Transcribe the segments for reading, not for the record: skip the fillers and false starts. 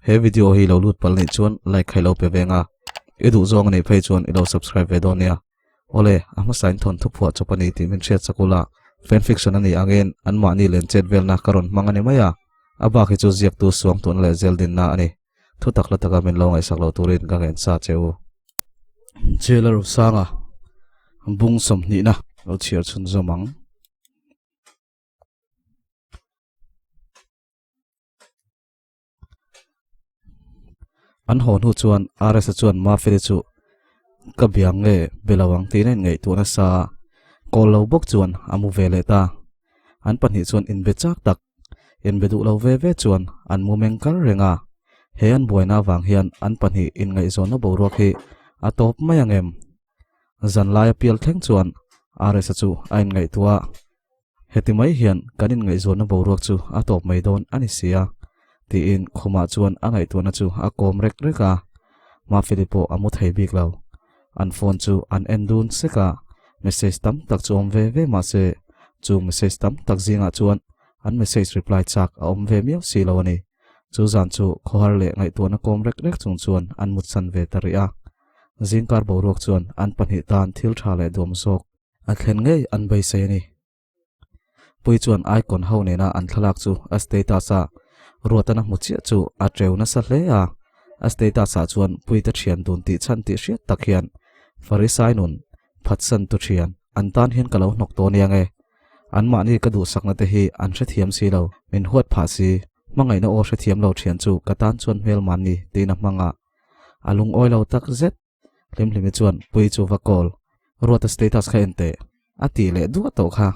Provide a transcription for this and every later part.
He video hi lo lut palh nih chuan like kha i lo pe ve nga. I duh zawng a nih phei chuan i lo subscribe ve dawn nia. Awle, a hmasa in thawnthu phuah chawp a ni tih min hriat sak ula, fan fiction a nih angin anmahni len chet velna ka rawn hmang a ni mai a. A bak hi chu ziaktu suang tuna leh zel dinna a ni. Thu tak la taka min lo ngaihsak lo turin ka ngen sa che u. Jailer Usanga bung sawmhnihna lo chhiar chhunzawm ang. An haw hnu chuan RS-a chuan Mafeli chu ka bia nge be lo ang tiin a inngaihtuah nasa a, kawl lo bawk chuan a mu ve leh ta. An pahnih chuan inbe chak tak, inbe duh lo ve ve chuan an mu meng kar reng a. He an buaina avang hian an pahnih inngaihzawnna boruak hi a tawp mai ang em? Zan laia pial thleng chuan RS-a chu a inngaihtuah a. Heti mai hian kan inngaihzawnna boruak chu a tawp mai dawn a ni si a, tiin khumah chuan a ngaihtuahna chu a kawm rek rek a. Mafeli pawh a mu thei bik lo. An phone chu an en dun sek a, message tam tak chu awm ve ve mah se, chung message tam tak zingah chuan an message reply chak a awm ve miau si lo a ni. Chu zan chu khawhar leh ngaihtuahna kawm rek rek chung chuan an mutsan ve ta rih a. Zingkar boruak chuan an pahnih tan thil tha leh duam zawk a thlen ngei an beisei a ni. Pui chuan icon ho nena an thlalak chu a status a Ruatana hmu chiah chu a treu nasa hle a. A status ah chuan Puite thian dun tih chhan tih hriat tak hian Farisai nun phatsan tu thian an tan hian ka lo hnawk tawh nia nge. Anmahni ka duhsakna te hi an hrethiam si lo, min huat phah si. Hmangaihna aw hrethiam lo thian chu ka tan chuan hmel mahni tiin a hmang a. A lungawi lo tak zet. Hlimhlimi chuan Pui chu va call, Ruata status kha en teh, a tih leh duah tawh kha.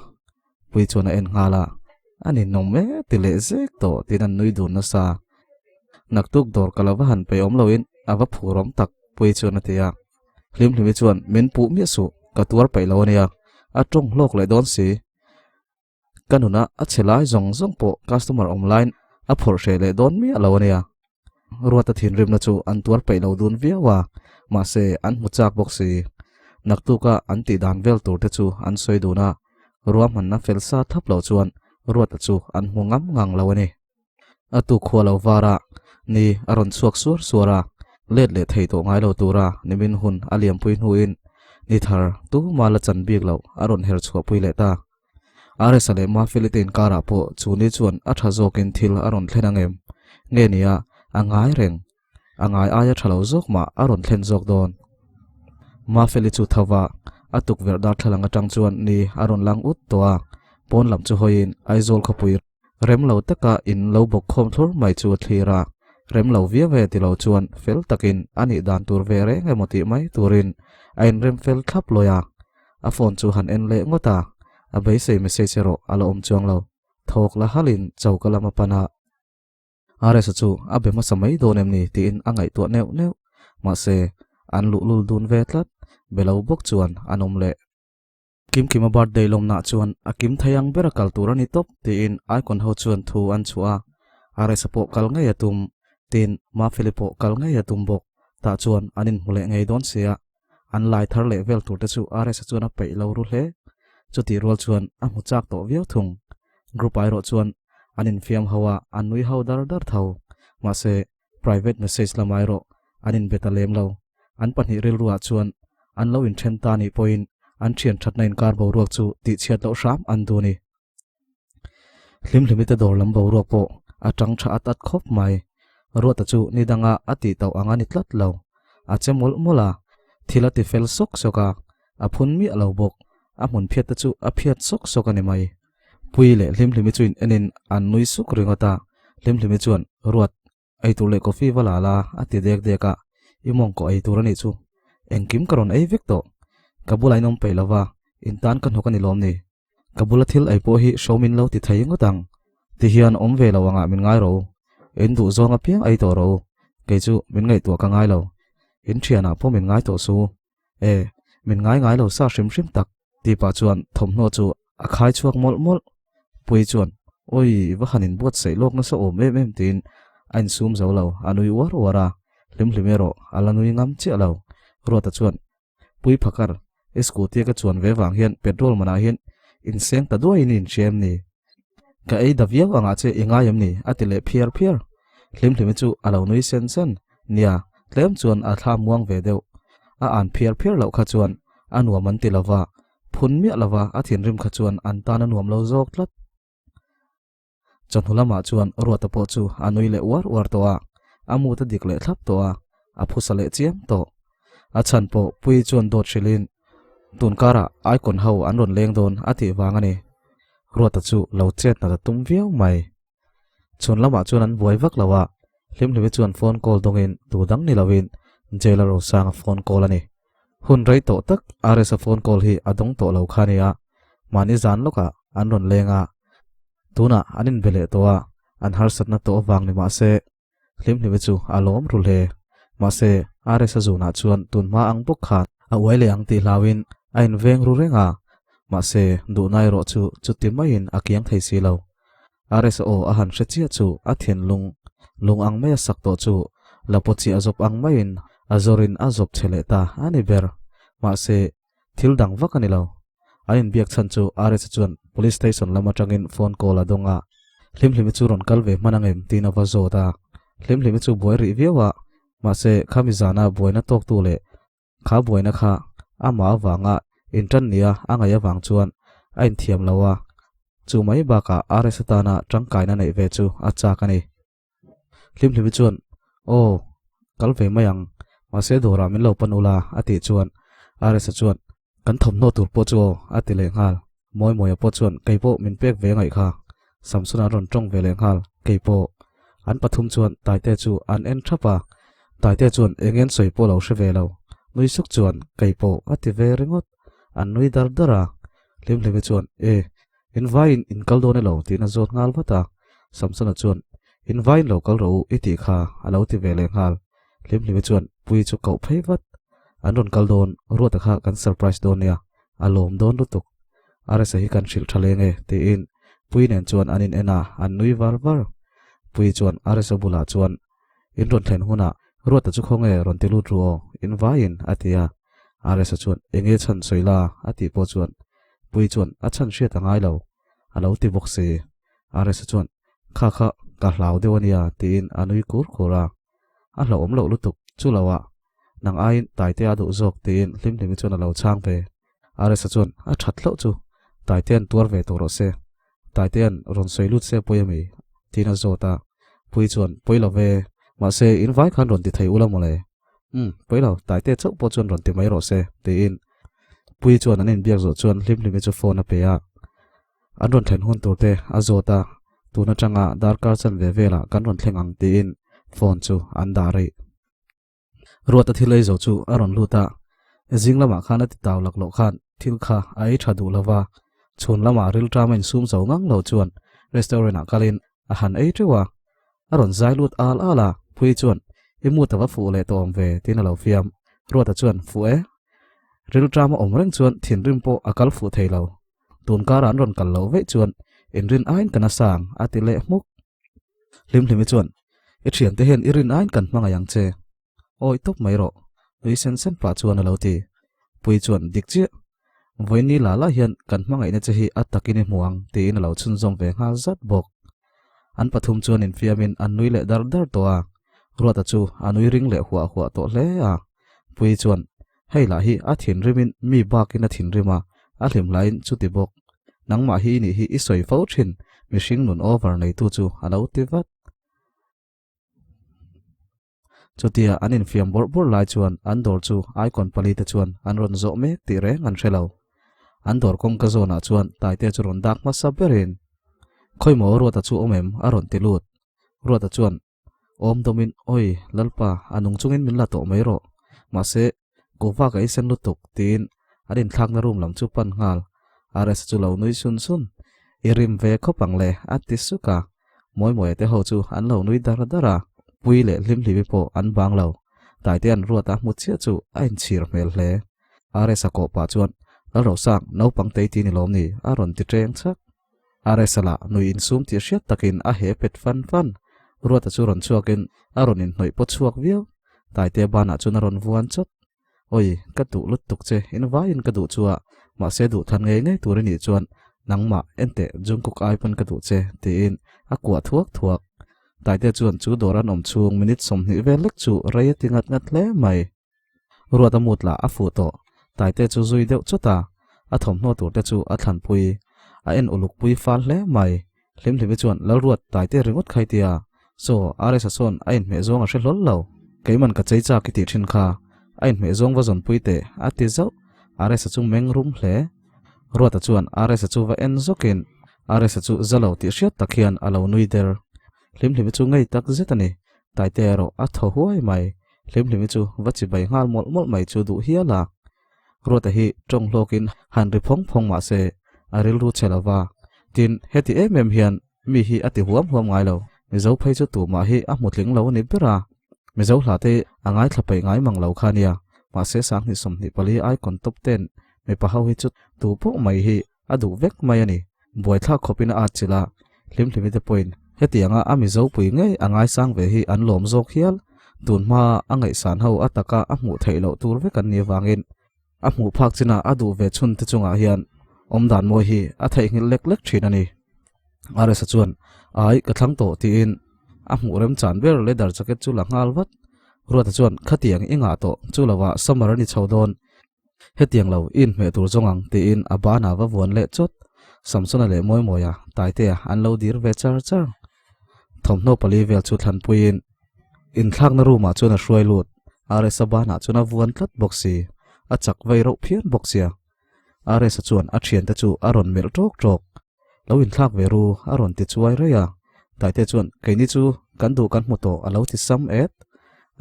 Pui chuan a en nghal a, A ninawm e ti leh zek tawh tiin an nui dun nasa. Naktuk dawr ka lo va han peih awm loin a va phur awm tak, Pui chuan a ti a. Hlimhlimi chuan min puh miah suh, ka tuar peih lo ania, a tawng hlawk leh dawn si. Ka nuna a chhe lai zawng zawng pawh customer awm laiin a phawrh hreh leh dawn miah lo ania. Ruata thinrimna chu an tuar peih lo dun viau a, mahse an hmu chak bawk si. Naktuka an tih dan vel tur te chu an sawi dun a, ruahmanna fel sa thap lo chuan Ruata chu an hmu ngam ngang lo a ni. A tuk khua lo var a, ni a rawn chhuak suar suar a, let leh thei tawh ngai lo tura nimin hun a liampui hnuin ni thar tuma la chan bik loh a rawn her chhuahpui leh ta. RS-a leh Mafeli te inkarah pawh chu ni chuan a tha zawkin thil a rawn thlen ang em? Nge nia, a ngai reng. A ngai aia tha lo zawk mah a rawn thlen zawk dawn. Mafeli chu tho va, a tukverh darthlalang atang chuan ni a rawn lang ut tawh a, pawn lam chu hawiin Aizawl khawpui rem lo taka in lo bawk khawm thlur mai chu a thlir a, rem lo viau e ti lo chuan fel takin a nih dan tur ve reng emaw tih mai turin a inrem fel thlap lawi a. A phone chu han en leh ngawt a, a beisei message erawh a la awm chuang lo. Thawk la halin choka lam a pan a. RS-a chu a be hmasa mai dawn em ni tiin a ngaihtuah neuh neuh. Mahse, an luhlul dun ve tlat. Be lo bawk chuan an awm leh. Kimkima birthday lawmnah chuan a kim thei ang ber a kal tur a ni tawp tiin Icon ho chuan thu an chhuah a. RS-a pawh kal ngei a tum. Tin, Mafeli pawh kal ngei a tum bawk. Tah chuan an inhmu leh ngei dawn sia. An lai thar leh vel tur te chu RS-a chuan a peih lo ru hle. Chutih rual chuan a hmu chak tawh viau thung. Group ah erawh chuan an infiam ho a, an nui ho dar dar tho. Mahse, private message lamah erawh an inbe ta lem lo. An pahnih rilruah chuan an lo inthen ta nih pawhin an thian thatna inkar boruak chu tihchhiat loh hram an duh a ni. Hlimhlimi te dawr lam boruak pawh a tang tha at at khawp mai. Ruata chu ni danga a tih tauh ang a ni tlat lo. A che mawlh mawlh a, thil a ti fel sawk sawk a, a phun miah lo bawk. A hmun phiat te chu a phiat sawk sawk a ni mai. Pui leh Hlimhlimi chu in enin an nui suk ringawt a, Hlimhlimi chuan, Ruat, Eitur leh coffee va la la a ti dek dek a, i mawngkaw eitur a nih chu. Engkim ka rawn ei vek tawh. Ka bulah in awm peih lo va, in tan ka hnawk a ni lawm ni. Ka bula thil ei pawh hi hro min lo ti thei ngawt ang. Ti hian awm ve lo angah min ngai ro. In duh zawng apiang ei tawh ro. Kei chu min ngaihtuah ka ngai lo. In thianah pawh min ngai tawh su. E, min ngai ngai lo sa hrim hrim tak. Tih pah chuan thawmhnaw chu a khai chhuak mawlh mawlh. Pui chuan, Awi, va han inbuatsaih lawk nasa awm em em tiin a insum zo lo, a nui uar uar a, hlim hlim erawh a la nui ngam chiah lo. Ruata chuan, Pui phakar, i scooty a ka chuan ve vang hian petrol manah hian inseng ta duai in i inhria em ni? Ka ei da viau angah che i ngai em ni? a ti leh phiar phiar. Hlimhlimi chu a lo nui sen sen. Nia, tlem chuan a thla muang ve deuh. A an phiar phiar loh kha chuan a nuam an ti lo va, phun miah lova a thinrim kha chuan an tan a nuam lo zawk tlat. Chawhnu lamah chuan Ruata pawh chu a nui leh uar uar tawh a, a mut a dik leh thlap tawh a, a phusa leh chiam tawh. A chhan pawh Puii chuan dawt hrilhin tun karah Icon ho an rawn leng dawn a tih vang a ni. Ruata chu lo chet nat a tum viau mai. Chhun lamah chuan an buai vak lo a, Hlimhlimi chuan phone call dawngin tu dang ni loin Jailer Rosanga phone call a ni. Hun rei tawh tak RS-a phone call hi a dawng tawh lo kha a nia, mahni zan lawkah an rawn leng a, tunah an inbe leh tawh a, an harsatna tawh avang ni mahse Hlimhlimi chu a lawm ru hle. Mahse RS-a zunah chuan tun hma ang bawk khan a uai leh ang tih hlauin a inveng ru reng a, mahse duhna erawh chu chuti maiin a kiang thei si lo. RSO a han hre chiah chu a thinlung lung ang mai a sak tawh chu la paw chiah zawp ang maiin a zawrin a zawp che leh ta a ni ber. Mahse, thil dang vak a ni lo. An inbiak chhan chu RSA chuan Police Station lam atangin phone call a dawng a, Hlimhlimi chu rawn kal ve hman ang em tiin a va zawt a. Hlimhlimi chu buai rih viau a, mahse khami zana buaina tawktu leh Kha buaina kha amah avanga intan nia a ngaih avang chuan a inthiam lo a, chu mai bakah RS atana tangkaina neih ve chu a chak a ni. Hlimhlimi chuan, Aw, kal ve mai ang, mahse dawrah min lo pan ula a tih chuan RS a chuan, Kan thawmhnaw tur pawh chu aw a ti leh nghal. Mawimawia pawh chuan kei pawh min pek ve ngaih kha. Samsona an rawn tawng ve leh nghal, kei pawh. An pathum chuan Taite chu an en thap a, Taite chuan eng en sawi pawh lo hre ve lo. Nui suk chuan kei pawh a ti ve ringawt. An nui dar dar a. Hlimhlimi chuan e, in vaiin in kal dawn elo tiin a zawt nghal vat a. Samsona chuan in vaiin lo kal rawh u i tih kha a lo ti ve leh nghal. Hlimhlimi chuan Puii chu koh phei vat. An rawn kal dawn, Ruata kha kan surprise dawn nia, a lawm dawn lutuk. Aresa hi kan hrilh tha leng e, tiin Puii nen chuan an in en a, an nui var var. Puii chuan Aresa bulah chuan, In rawn thlen hunah Ruata chu khawnge rawn ti lut ru aw, in vaiin, a ti a. Aresa chuan, Enge chhan sawi la? a tih pawh chuan Puii chuan, A chhan hriat a ngai lo, a lo ti bawk si. Aresa chuan, Kha kha, ka hlau deuh a nia, tiin a nui kur kur a. A hlauhawm loh lutuk, chu lo ah nang aiin Taite a duh zawk tiin Hlimhlimi chuan a lo chhang ve. RS-a chuan a that hlauh chu Taitea'n tuar ve tawh rawh se, Taitea'n rawn sawi lut se pawi ami? tiin a zawt a. Puii chuan pawi lo ve, mahse in vai khan rawn ti thei ula mawle. Umm, pawi lo, Taite chauh pawh chuan rawn ti mai rawh se, tiin Puii chuan an inbiak zawh chuan Hlimhlimi chu phone a pe a. An rawn thlen hun tur te a zawt a, tun atanga darkar chanve velah kan rawn thleng ang tiin phone chu an dah rih. Ruata thil ei zo chu a rawn lut a, zing lamah khan a ti tau lak loh khan thil kha a ei tha duh lova, chhun lamah rilṭam a insum zo ngang lo chuan restaurant ah kalin a han ei teuh a, a rawn zai lut al al a, Pui chuan i mut a va fuh leh tawh awm ve tiin a lo fiam. Ruata chuan fuh e, rilṭam a awm reng chuan thinrim pawh a kal fuh thei lo, Tun karah an rawn kal loh veih chuan inrin aiin kan a sang a ti leh hmuk. Hlimhlimi chuan, I thiante hian i rin aiin kan hmangaih ang che. Awi tawp mai rawh, nui sen sen pah chuan a lo ti. Pui chuan, Dik chiah. Vawiin la la hian kan hmangaihna che hi a takin i hmu ang tiin a lo chhunzawm ve nghal zat bawk. An pathum chuan infiamin an nui leh dar dar tawh a, Ruata chu a nui ring leh huah huah tawh hle a. Pui chuan, Hei lah hi a thinrimin mi bakin a thinrim a, a hlim hlaiin chuti bawk. Nangmah hi i nih hi i sawi fo thin, mihring nun over neitu chu a lo ti vat. Chutia an infiam bawrh bawrh lai chuan an dawr chu Icon pali te chuan an rawn zawh mek tih reng an hre lo. An dawr kawngka zawnah chuan Taite chu rawn dak hmasa berin, Khawimaw Ruata chu awm em? a rawn ti lut. Ruata chuan Awm dawmin, Awi, Lalpa, a nung chungin min la tawh mai rawh. Mahse, kuhva ka ei sen lutuk, tiin an inthlakna room lam chu pan nghal. RS chu lo nui sun sun. I rim ve khawp ang le, a ti suk a. Mawimawia te ho chu an lo nui dar dar a, Pui leh Hlimhlimi pawh an bang lo. Taite an ruat a hmu chiah chu a inchhir hmel hle. RS a kawh pah chuan, Lalrosang, naupang tei ti ni lawm ni? a rawn ti ṭeng chak. RS-a lah nui insum tih hriat takin a he pet fan fan. Ruata chu rawn chhuakin a rawn inhnawih paw chhuak viau. Taitea banah chuan a rawn vuan chawt. Awi, ka duh lutuk che, in vaiin ka duh chu a, mahse duh than ngei ngei tur i nih chuan nangmah enteh Jungkook ai pawn ka duh che, tiin a kuah thuak thuak. Taite chuan chu dawr an awm chhung minute 20 vel lek chu rei a ti ngat ngat hle mai. Ruat a mut lah a fuh tawh. Taite chu zui deuh chawt a, a thawmhnaw tur te chu a thlanpui. A en uluk pui fal hle mai. Hlimhlimi chuan Lalruat Taite ringawt khai tia, Saw, RS-a sawn a inhmeh zawng a hre hlawl lo. Keiman ka chei chak i tih thin kha, a inhmeh zawng va zawnpui teh, a ti zauh. RS-a chu meng rum hle. Ruata chuan RS-a chu va en zawkin RS-a chu za lo tih hriat tak hian a lo nui der. Hlimhlimi chu ngei tak zet a ni. Taite erawh a thaw huai mai. Hlimhlimi chu va chibai nghal mawlh mawlh mai chu duh hial a. Ruata hi tawng hlawkin han ri phawng phawng mah se a rilru che lo va. Tin, heti em em hian mi hi a ti huam huam ngai lo. Mizo phei chu tumah hi a hmu tling lo a ni ber a. Mizo hla te a ngaithla peih ngai mang lo kha nia. Mahse sanghnih 24 icon top ten mipa ho hi chu tu pawh mai hi a duh vek mai a ni. Buaithlak khawpin a atchilh a, Hlimhlimi te pawhin hetianga a Mizo pui ngei a ngaisang ve hi an lawm zawk hial. Tun hma a ngaihsan ho a taka a hmuh theih loh tur vek an nih avangin a hmuh phak chinah a duh ve chhun te chungah hian awmdan mawi hi a theihnghilh lek lek thin a ni. RS-a chuan, Ai, ka thlang tawh tiin a hmuh remchan ber leather jacket chu la nghal vat. Ruata chuan, Khatiang i ngah tawh, chu lovah summer a ni chho dawn. Hetiang lo, i inhmeh tur zawng ang, tiin a banah va vuan leh chawt. Samsona leh Mawimawia, Taitea an lo dir ve char char. Thawmhnaw pali vel chu thlanpuiin inthlakna room-ah chuan a hruai lut. RS-a banah chuan a vuan tlat bawk si. A chak vei reuh phian bawk sia. RS-a chuan a thiante chu a rawn melh ṭawk ṭawk. Lo inthlak ve ru, a rawn ti chuai rei a. Taite chuan, Keini chu kan duh kan hmu tawh, a lo ti sam et.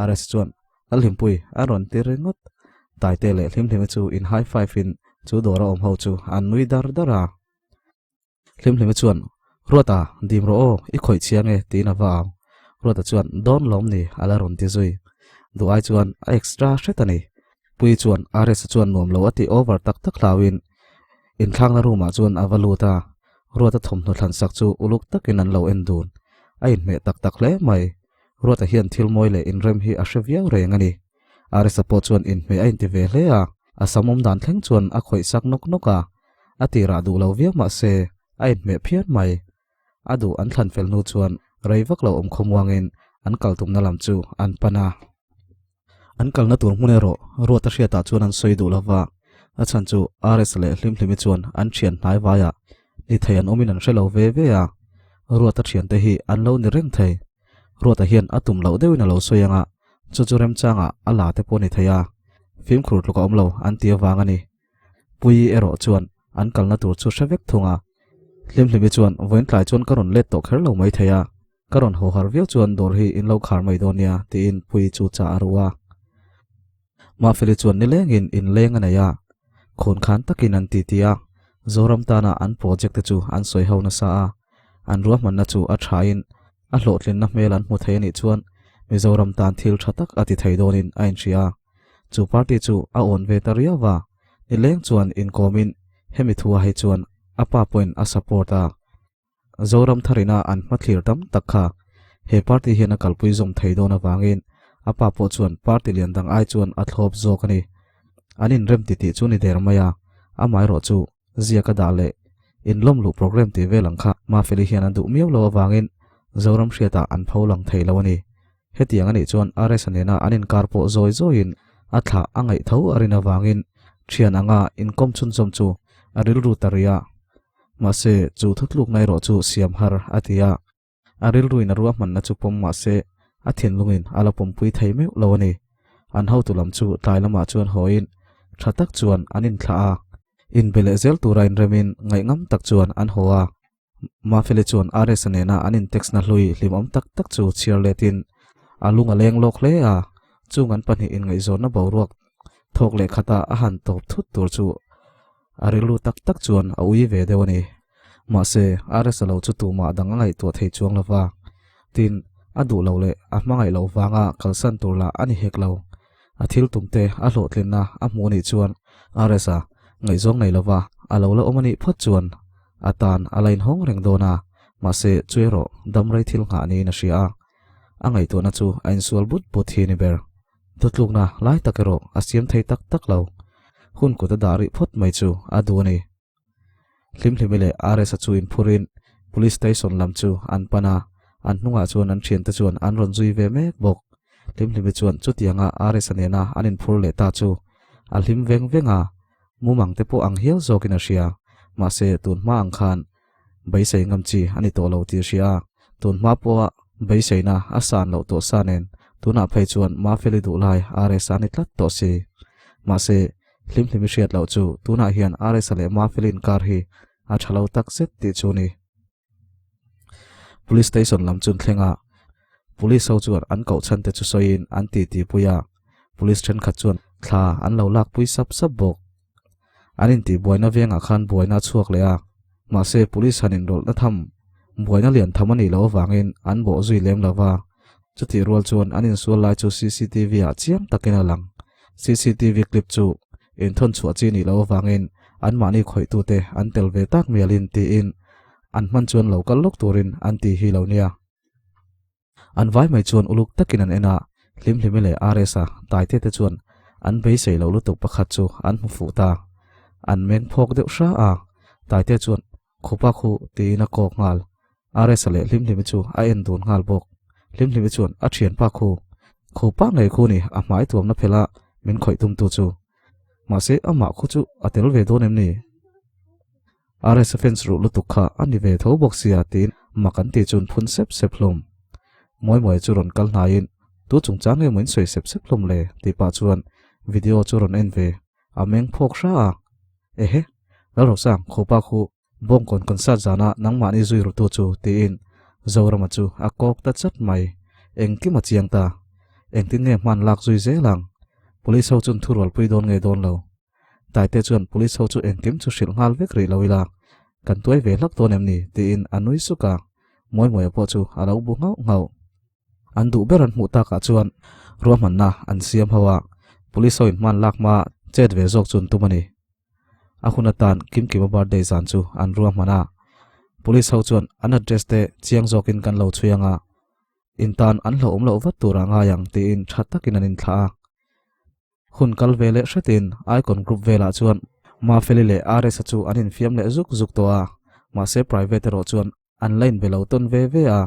RS chuan, Lalhlimpui, a rawn ti ringawt. Taite leh Hlimhlimi chu in high five in chu dawr a awm ho chu an nui dar dar a. Hlimhlimi chuan, Ruata, dim rawh aw, i khawih chiang e, tiin a va au. Ruata chuan, Dawn lawm ni, a la rawn ti zui. Duh ai chuan a extra hret a ni. Puii chuan RS-a chuan nuam lo a tih over tak tak hlauin inthlakna room-ah chuan a va lut a, Ruata thawmhnaw thlan sak chu uluk takin an lo en dun. A inhmeh tak tak hle mai. Ruata hian thil mawi leh inrem hi a hre viau reng a ni. RS-a pawh chuan inhmeh a inti ve hle a, a sam awm dan thleng chuan a khawih sak nawk nawk a, a tirah duh lo viau mah se a inhmeh phian mai. A duh an thlan fel hnu chuan rei vak lo awm khawmuangin an kal tumna lam chu an pan a. An kalna tur hmun erawh Ruata hriatah chuan an sawi duh lova, a chhan chu RS leh Hlimhlimi chuan an thian hnai vaiah ni thei an awmin an hre lo ve ve a, Ruata thiante hi an lo ni reng thei. Ruata hian a tum loh deuhin a lo sawi anga, chu chu remchangah a la te pawh ni thei a, fimkhur tluk a awm lo an ti avang a ni. Puii erawh chuan an kalna tur chu hre vek thung a. Hlimhlimi chuan vawiin tlai chuan ka rawn let tawh kher lo mai thei a, ka rawn haw har viau chuan dawr hi in lo khar mai dawn nia tiin Puii chu chah a ruh a. Mafeli chuan nilengin inleng a nei a, khawn khan takin an titi a, Zoram tana an project te chu an sawi ho nasa a, an ruahmanna chu a thain a hlawhtlinna hmel an hmu thei a nih chuan Mizoram tan thil tha tak a ti thei dawnin a inhria. Chu party chu a awn ve ta riau va, nileng chuan inkawmin hemi thua hei chuan a pa pawhin a support a. Zoram tharina an hmathlir tam tak kha he party hian a kalpui zawm thei dawn avangin a pa pawh chuan party lian dang ai chuan a thlawp zawk a ni. An inrem titih chu ni der mai a, amaherawh chu ziak a dah leh inlawm luh program tih vel ang kha Mafeli hian a duh miau lo avangin Zoram hriatah an pho lang thei lo a ni. Hetiang a nih chuan RS-a nena an inkar pawh zawi zawiin a thlah a ngaih tho a rin avangin thian anga inkawm chhunzawm chu a rilru ta rih a. Mahse, chu thutlukna erawh chu siam har a ti a. A rilruin a ruahmanna chu pawm mahse a thinlungin a la pawmpui thei meuh lo a ni. An hotu lam chu tlai lamah chuan hawiin tha tak chuan an inthlah a. Inbe leh zel tura inremin ngaihngam tak chuan an haw a. Mafeli chuan RS-a nena an in-text na hlui hlimawm tak tak chu chhiar letin a lung a leng lawk hle a, chung an pahnih inngaihzawnna boruak thawk leh khata a han tawp thut tur chu a rilru tak tak chuan a ui ve deuh a ni. Mahse, RS-a lo chu tumah dang a ngaihtuah thei chuang lo va, tin, a duh lo leh a hmangaih loh vanga kalsan tur lah a ni hek lo. A thil tumte a hlawhtlinna a hmuh anih chuan RS-a ngaihzawng nei lova a lo la awm anih phawt chuan a tan a la inhawng reng dawn a, mahse chu erawh damrei thil nghah niin a hria a, a ngaihtuahna chu a insual but but hi a ni ber. Thutlukna lai tak erawh a siam thei tak tak lo. Hun kut a dah rih phawt mai chu a duh a ni. Hlimhlimi leh RS-a chu inphurin Police Station lam chu an pan a. An hnungah chuan an thiante chuan an rawn zui ve mek bawk. Hlimhlimi chuan chutianga RS-a nena an inphur leh ta chu a hlim veng veng a, mumang te pawh ang hial zawkin a hria. Mahse, tun hma ang khan beisei ngam chi a ni tawh lo tih a hria a, tun hma pawha beiseina a san loh tawh sa nen tunah phei chuan Mafeli duh lai RS-a a ni tlat tawh si. Mahse, Hlimhlimi hriat loh chu tunah hian RS-a leh Mafeli inkar hi a tha lo tak zet tih chu a ni. Police station lam chun thleng a, police ho chuan an koh chhan te chu sawiin an ti ti pui a, police thenkhat chuan thla an lo lak pui sap sap bawk. An intih buaina vengah khan buaina a chhuak leh a, mahse police han inrawlhna tham buaina lian tham a nih loh avangin an bawh zui lem lo va, chutih rual chuan an insual lai chu cctv ah chiang takin a lang. Cctv clip chu inthawn chhuah chi nih loh avangin anmahni khawihtute an tel ve tak mialin tiin an hman chuan lo kal lawk turin an ti hi lo nia. An vai mai chuan uluk takin an en a, Hlimhlimi leh RS-a taite te chuan an beisei lo lutuk pakhat chu an hmu fuh ta. An meng phawk deuh hra a, taite chuan Khupa khu tiin a kawk nghal. RS-a leh Hlimhlimi chu a en dun nghal bawk. Hlimhlimi chuan a thianpa khu, Khupa ngei khu ni a hmai tuamna phela min khawih tumtu chu. Mahse amah khu chu a tel ve dawn em ni? RS-a fans ruh lutuk kha a ni ve tho bawk sia tiin mak an tih chuan phun sep sep hlawm. Mawimawi chu rawn kal hnaiin tu chungchang nge maw in sawi sep sep hlawm le tih pah chuan video chu rawn en ve. A meng phawk hra a. Ehe, Lalrosang, khupa khu Bawngkawn concert zana nangmahni zui rutu chu tiin Zorama chu a kawk ta chat mai. Engkim a chiang ta. Engtin nge hman lak zui zel ang? Police ho chuan thurualpui dawn nge dawn lo? Taite chuan police ho chu engkim chu hrilh nghal vek rih lo ila, kan tuai ve hlak dawn em ni? tiin a nui suk a, Mawimawia pawh chu a lo bu nghauh nghauh. An duh ber an hmuh takah chuan ruahmanna an siam ho a, police ho in hman lak hma chet ve zawk chu an tum a ni. A hun atan Kimkima birthday zan chu an ruahman a, police ho chuan an address te chiang zawkin kan lo chhui ang a, in tan an hlauhawm loh vat tur a ngai ang tiin tha takin an inthlah a. Hun kal ve leh hretin Icon group velah chuan Mafeli leh RS-a chu an infiam leh zuk zuk tawh a, mahse private erawh chuan an la inbe lo tawn ve ve a.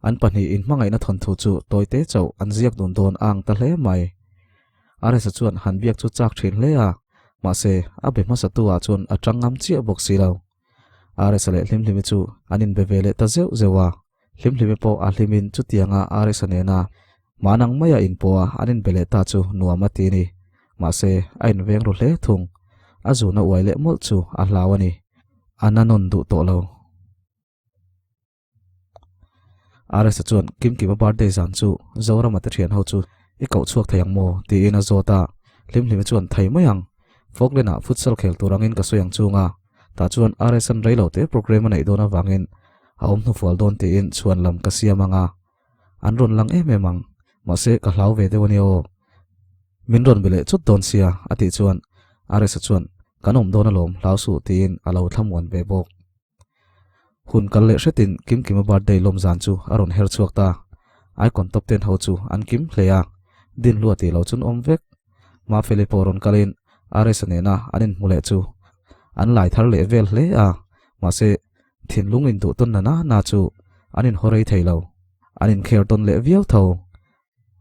An pahnih inhmangaihna thawnthu chu tawite chauh an ziak dun dawn a ang ta hle mai. RS-a chuan han biak chu chak thin hle a, mahse a be hmasa tu ah chuan a tang ngam chiah bawk si lo. RS-a leh Hlimhlimi chu an inbe ve leh ta zeuh zeuh a, Hlimhlimi pawh a hlimin chutianga RS-a nena Manang maia inpawha an inbe leh ta chu nuam a ti a ni. Mahse, a inveng ru hle thung. A zuna uai leh mawlh chu a hlau a ni. A na nawn duh tawh lo. RS-a chuan Kimkima birthday zan chu Zorama te thian ho chu i koh chhuak thei ang maw? tiin a zawt a. Hlimhlimi chuan thei mai ang. Falkland-ah futsal khel tur angin ka sawi ang chunga. Tah chuan RS-a'n reilo te programme a neih dawn avangin a awm hnufual dawn tiin chhuan lam ka siam ang a. An rawn lang em em ang, mahse ka hlau ve deuh a nia aw. Min rawn be leh chawt dawn sia a tih chuan RS-a chuan kan awm dawn alawm hlau suh tiin a lo thlamuan ve bawk. Hun kal leh hretin Kimkima birthday lawm zan chu a rawn her chhuak ta. Icon top ten ho chu an kim hle a, Dinhlua tih lo chun awm vek. Mafeli pawh rawn kalin RS-a nena an inhmu leh chu an lai thar leh vel hle a, mahse Thinlung induh tawn na na na chu an inhaw rei thei lo. An inkher tawn leh viau tho.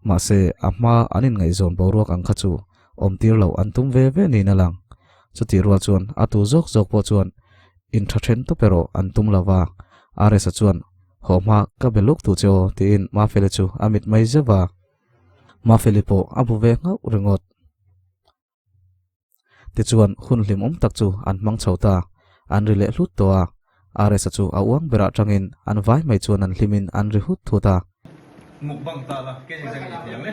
Mahse, a hma an inngaihzawn boruak ang kha chu awmtir loh an tum ve ve niin a lang. Chutih rual chuan a tu zawk zawk pawh chuan intha then tawp erawh an tum lo va. RS-a chuan, Haw hma ka be luk duh che aw, tiin Mafeli chu a mit mai zeuh va. Mafeli pawh a bu ve nghauh ringawt. Tichuan, hun hlimawm tak chu an hmang chho ta. An ri leh hlut tawh a. RS-a chu a uang berah tangin an vai mai chuan an hlimin an ri hut thut a. Mukbang ta la, ke zing zang i ti ang le.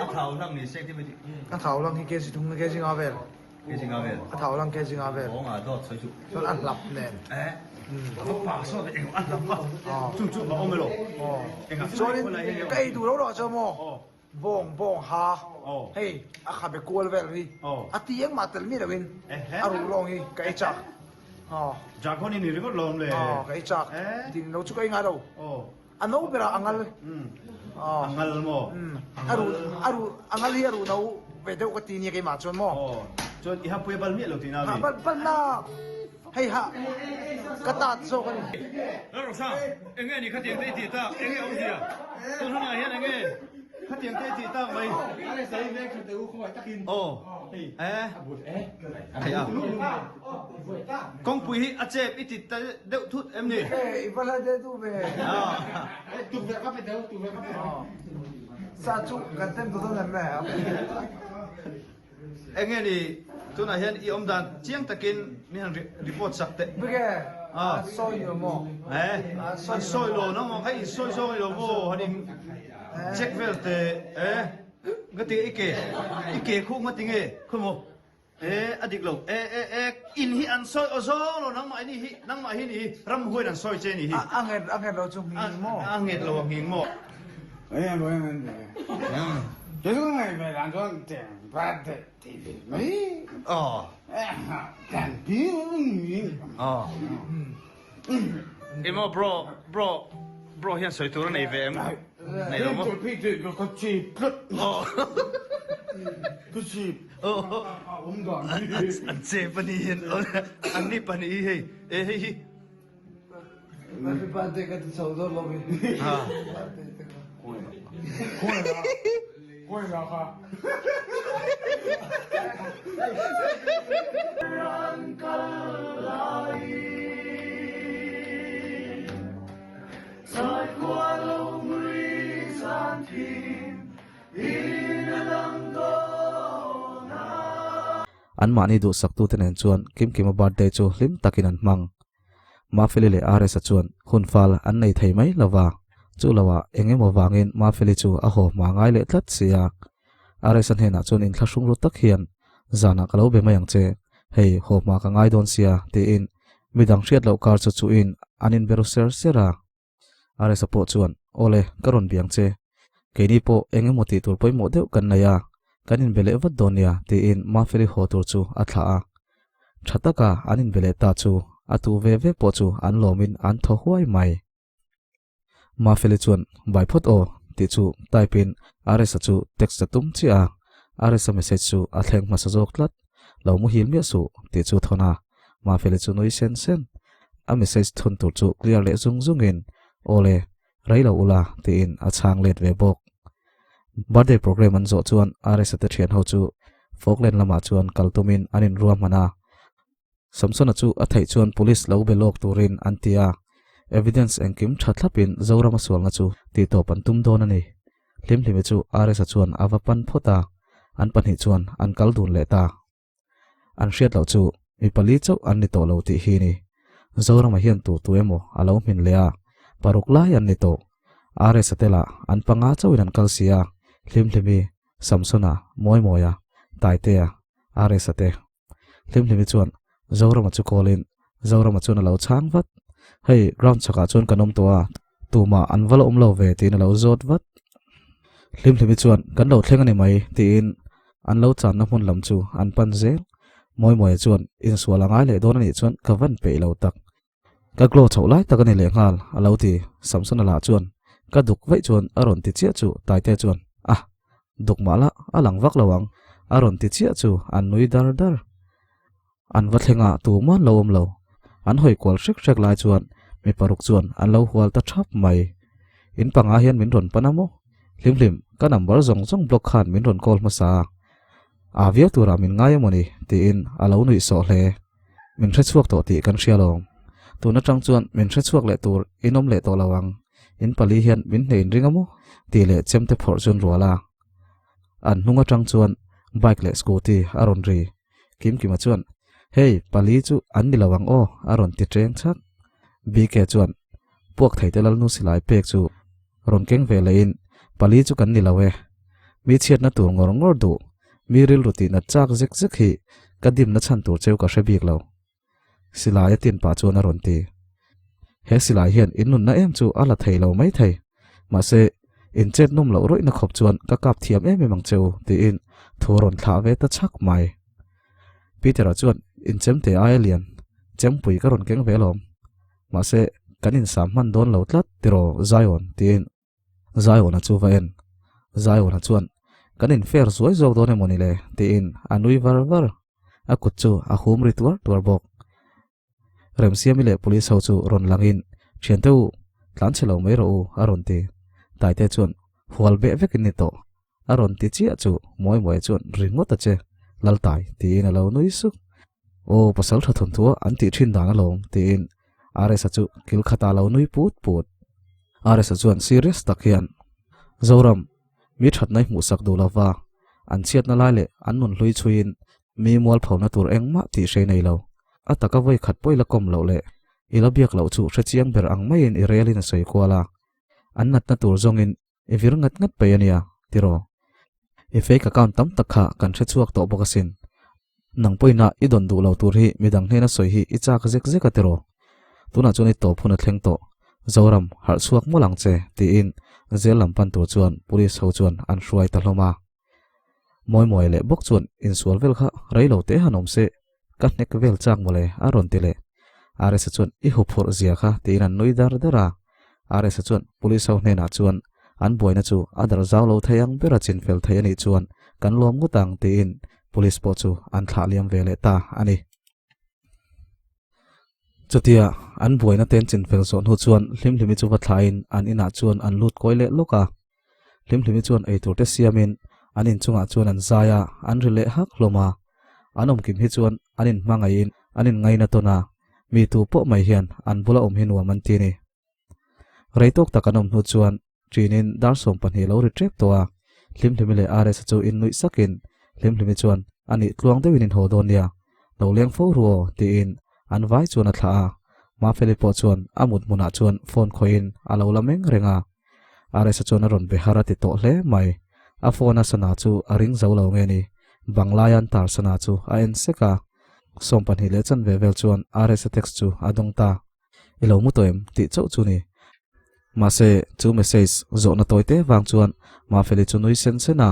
A thau lang ni se ti mai ti. A thau lang hi kg thum na kg nga vel. Kg nga vel. A thau lang kg nga vel. Aw nga dawt sawi chu. Chuan a hlap nen. Eh. A pa saw ve eng a hlap a. Chu chu a awm elo. Aw. Chuanin ka ei duh lo lo chuan maw. Bawng bawng ha. Hei a khabe kual vel hi. A ti engmah tel mi loin a ruh lawng hi ka ei chak. Aw. Dragon in ni ringawt lawm le. Aw ka ei chak. Tin lo chu ka ei ngai lo. Aw. A no berah a ngal. A ngal maw? A ruh, a ruh, a ngal hi a ruh no ve deuh ka ti nia keimah chuan maw? Chuan i hapui a bal miah lo tihna a mi? Ha bal bal nak. Hei ha ka tat zawk a ni. Lalrosa, enge ni khatiang te i tih tak? Enge awmzia? Tun hunah hian enge khatiang te i tih tak mai? Aw, e, hei a. Kawngpui hi a chep i ti ta deuh thut em ni? I va hla deuh duh ve. Sa chu kan tem ta dawn em me? Enge ni tunah hian i awm dan chiang takin min han report sak teh. Bike an sawi lo maw? Eh, an sawi lo nang maw? Kha in sawi zawng i lo maw? Han in check vel teh. Eh, nga ti i ke, i ke khu nga ti nge khawi maw? Eh, a dik lo. Eh, eh, eh, in hi an sawi aw zawng lo nangmah hi ni hi, nangmah hi ni hi ramhuaiin an sawi che ni hi. A nget, a nget lo chu nghing maw? A nget lo a nghing maw? Emaw bro bro bro hian sawi tur a nei ve em? Nei lo maw? An chep a ni hian an ni pahnih hi hei e hei hi. Happy birthday ka ti chho dawn lo mi. Anmahni duhsaktute nen chuan Kimkima birthday chu hlim takin an hmang. Mafeli leh RS-a chuan hun fal an nei thei mai lo va, chu loah eng emaw vangin Mafeli chu a haw hma ngai leh tlat si a. RS-a hnenah chuan inthlahrung ru tak hian, Zanah ka lo be mai ang che, hei haw hma ka ngai dawn sia, tiin midang hriat loh kar chu chuhin an inbe ru ser ser a. RS-a pawh chuan, Awle, ka rawn biang che. Keini pawh eng emaw tih tur pawimawh deuh kan nei a, kan inbe leh vat dawn nia, tiin Mafeli haw tur chu a thlah a. Tha taka an inbe leh ta chu a tu ve ve pawh chu an lawmin an thaw huai mai. Mafeli chuan, Bai phawt aw, tih chu type in RS-a chu text a tum chiah a, RS-a message chu a thleng hmasa zawk tlat. Lo muhil miah suh, tih chu thawn a. Mafeli chu nui sen sen. A message thun tur chu clear leh zung zungin, Awle, rei lo ula, tiin a chhang let ve bawk. Birthday program an zawh chuan RS-a te thian ho chu Falkland lamah chuan kal tumin an inruahman a. Samsona chu a theih chuan police lo be lawk turin an ti a, evidence engkim tha thlapin Zorama sualna chu tihtawp an tum dawn a ni. Hlimhlimi chu RS-a chuan a va pan phawt a, an pahnih chuan an kal dun leh ta. An hriat loh chu mi pali chauh an ni tawh lo tih hi ni. Zorama hian tu tu emaw a lo hmin leh a, paruk lai an ni tawh. RS-a te lah an panga chauhin an kal si a, Hlimhlimi, Samsona, Mawimawia, Taitea, RS-a te. Hlimhlimi chuan Zorama chu call in Zorama chuan a lo chhang vat. Hei ground chhakah chuan kan awm tawh a, tumah an va la awm lo ve tiin a lo zawt vat. Hlimhlimi chuan kan lo thleng a ni mai tiin an lo channa hmun lam chu an pan zel. Mawimawia chuan insual a ngai leh dawn a nih chuan ka van peih lo tak. Ka glow chhoh lai tak a ni lehnghal, a lo ti. Samsona lah chuan, Ka duk vaih chuan a rawn ti chiah chu Taite chuan, Ah, duk mah lah, a lang vak lo ang, a rawn ti chiah chu an nui dar dar. An va thleng a, tumah an lo awm lo. An hawi kual hrek hrek lai chuan mi paruk chuan an lo hual ta thap mai. In panga hian min rawn pan a maw? Hlimhlim, ka number zawng zawng block khan min rawn call hmasa a. Aa viau turah min ngai emawni? tiin a lo nuih sawh hle. Min hre chhuak tawh tih kan hria lo. Tun atang chuan min hre chhuak leh tur in awm leh tawh lo ang. In pali hian min hneh in ring a maw? tih leh chemte phawrh chuan rual a. An hnung atang chuan bike leh scooty a rawn ri. Kimkima chuan, Hei, pali chu an ni lo ang aw a rawn ti ṭeng chhak. BK chuan, Puak thei te Lalnu silai pek chu rawn keng ve leh in, Pali chu kan ni lo e. Mi chhiatna tur ngawr ngawr duh, mi rilru tih nat chak zek zek hi ka dimna chhan tur cheu ka hre bik lo. Silai a tin pah chuan a rawn ti. He silai hian in nunna em chu a la thei lo mai thei. Mahse, in chet nawm loh rawihna khawp chuan ka kap thiam em em ang cheu tiin thu a rawn thlah ve ta chhak mai. Peter-a chuan in chemte aia lian chempui ka rawn keng ve alawm. Mahse, kan insam hman dawn lo tlat tiraw Zion tiin Zion-a chu va en. Zion-a chuan, Kan infer zuai zawk dawn emaw ni le? tiin a nui var var. A kut chu a hum ri tuar tuar bawk. Remsiami leh police ho chu rawn langin, Thiante u, tlan chhe lo mai rawh u, a rawn ti. Taite chuan, Hual beh vek in ni tawh, a rawn ti chiah chu Mawimawia chuan ringawt a che, Laltai, tiin a lo nui suk. Aw, pasal tha thawnthu a an tih thin dan alawm, tiin RS-a chu kil khatah a lo nui put put. RS-a chuan serious tak hian, Zoram, mi thatna i hmuhsak duh lova, an chhiatna lai leh an nun hlui chhuiin mi mualphona tur engmah tih hrei nei lo. A taka vawi khat pawh i la kawm loh leh i la biak loh chu hrechiang ber ang maiin i relin a sawi kual a, an natna tur zawngin I vir ngat ngat paih a nia, tiraw? I fake account tam tak kha kan hre chhuak tawh bawk asin. Nang pawhin a i dawn duh lo tur hi midang hnena sawi hi i chak zek zek a tiraw? Tunah chuan i tawp hun a thleng tawh. Zoram, harh chhuak mawlh ang che, tiin zel lam pan tur chuan police ho chuan an hruai ta hlawm a. Mawimawi leh bawk chuan insual vel kha rei lo teh han awm se, ka hnek vel chak mawle a rawn ti leh. RS-a chuan i huphurh zia kha tiin an nui dar dar a. RS-a chuan police ho hnenah chuan an buaina chu a dar zau lo thei ang bera chinfel thei a nih chuan kan lawm ngawt ang tiin police pawh chu an thlah liam ve leh ta a ni. Chutia an buaina ten chinfel zawh hnu chuan Hlimhlimi chu va thlain an inah chuan an lut kawi leh lawk a. Hlimhlimi chuan eitur te siamin an inchungah chuan an zai a, an ri leh hak hlawm a. An awmkim hi chuan an inhmangaihin an inngaina tawn a, mi tu pawh mai hian an bula awm hi nuam an ti ni. Rei tawk tak an awm hnu chuan ṭinin dar 20 lo ri ṭep tawh a, Hlimhlimi leh RS-a chu innuih sakin Hlimhlimi chuan a nih tluang deuhin in haw dawn nia, lo leng fo ru aw tiin an vai chuan a thlah a. Mafeli pawh chuan a mut hmunah chuan phone khawihin a lo la meng reng a. RS-a chuan a rawn be har a ti tawh hle mai. A phone a sana chu a ring zo lo nge ni, banglai an tar sana chu a en sek a. 20 leh chanve vel chuan RS-a text chu a dawng ta. I lo mu tawh em? tih chauh chu ni. Mahse, chu message zawhna tawi te vang chuan Mafeli chu nui sen sen a,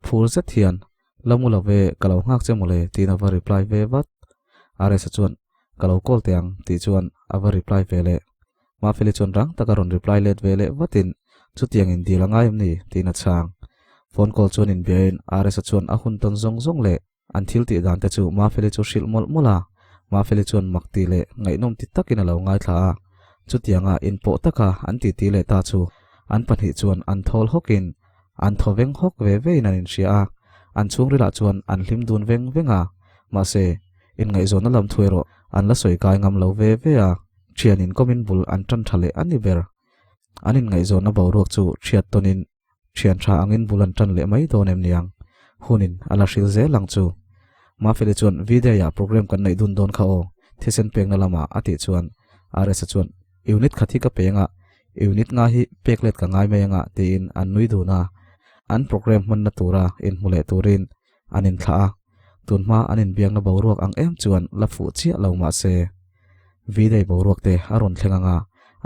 phur zet hian, La mu lo ve, ka lo nghak che mawle tiin a va reply ve vat. RS-a chuan, Ka lo call teh ang tih chuan a va reply ve leh. Mafeli chuan rang taka rawn reply let ve leh vatin, Chutiang in dil a ngai em ni? tiin a chhang. Phone call chuan inbiain RS-a chuan a hun tawn zawng zawng leh an thil tih dan te chu Mafeli chu hrilh mawlh mawlh a. Mafeli chuan mak tih leh ngaihnawm ti takin a lo ngaithla a. Chutianga inpawh taka an titi leh ta chu an pahnih chuan an thawl hawkin An thaw veng hawk ve vein an inhria a, an chhungrilah chuan an hlim dun veng veng a. Mahse, inngaihzawnna lam thu erawh an la sawi kai ngam lo ve ve a, thian inkawmin bul an tan tha leh a ni ber. An inngaihzawnna boruak chu thiat tawnin thian tha angin bul an tan leh mai dawn em niang? Hunin a la hril zel ang chu. Mafeli chuan V-Day-ah program kan neih dun dawn kha aw, thisen pekna lamah a tih chuan RS-a chuan unit khat hi ka peng a, Unit nga hi pek let ka ngai mai anga tiin an nui dun a, an program hmanna tura inhmu leh turin an inthlah a, tunhma an inbiakna boruak ang em chuan la fuh chiah lo mah se V-Day boruak te a rawn thleng anga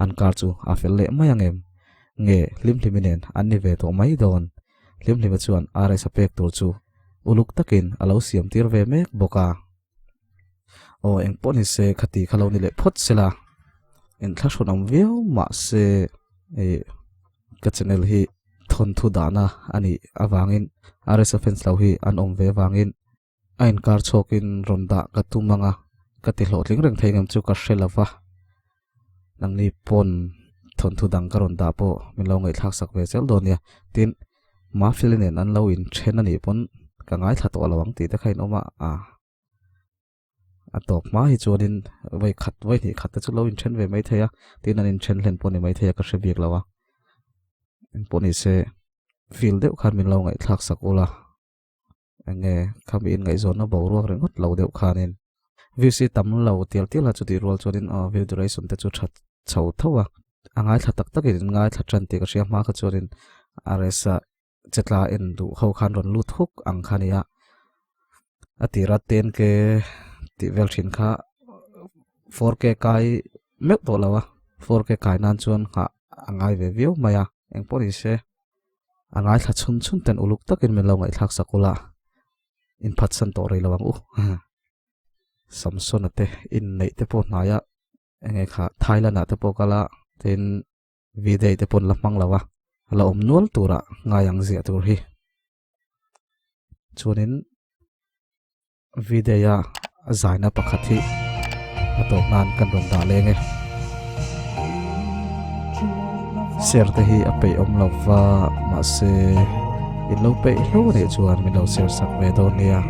an kar chu a fel leh mai ang em? Nge Hlimhlimi nen an ni ve tawh mai dawn? Hlimhlimi chuan RS a pek tur chu uluk takin a lo siam tir ve mek bawk a. Aw eng pawh ni se khati kha lo ni leh phawt sela inthlahrun awm viau mahse ih ka channel hi thawnthu dahna a nih avangin RS fans lo hi an awm ve avangin a inkar chhawkin rawn dah ka tum ang a ka ti hlawhtling reng thei ngam chu ka hre lova nangni pawn thawnthu dang ka rawn dah pawh min lo ngaihthlak sak ve zel dawn nia tin Mafeli nen an lo inthen a nih pawn ka ngaithla tawh lo ang tih te kha in awm a ah. A tawp hma hi chuanin vawi khat vawi hnih khat te chu lo inthen ve maithei a, tin an inthen hlen pawh a ni maithei a ka hre bik lo a, engpawh ni se feel deuh khan min lo ngaihthlak sak ula enge khami inngaihzawnna boruak ringawt lo deuh khanin views hi tam lo tial tial a chutih rual chuanin aw view duration te chu that chho tho a, a ngaithla tak takin in ngaithla tan tih ka hria hma kha chuanin RS-a chetla en duh ho khan rawn lut huk ang kha nia a tira 10k tih vel thin kha 4k kai meuh tawh lo a 4k kai nan chuan nghah a ngai ve viau mai a engpawh ni se a ngaithla chhun chhun ten uluk takin min lo ngaihthlak sak ula inphatsan tawh rei lo ang u Samsona te inneih te pawh hnaia enge kha Thailand ah te pawh kal a tin V-day te pawn la hmang lo a, la awm nual tura ngai ang ziah tur hi. Chuanin V-Day-a zaina pakhat hi a tawp nan kan rawn dah leng e. Share te hi a peih awm lo va mahse in lo peih hlo a nih chuan min lo share sak ve dawn nia.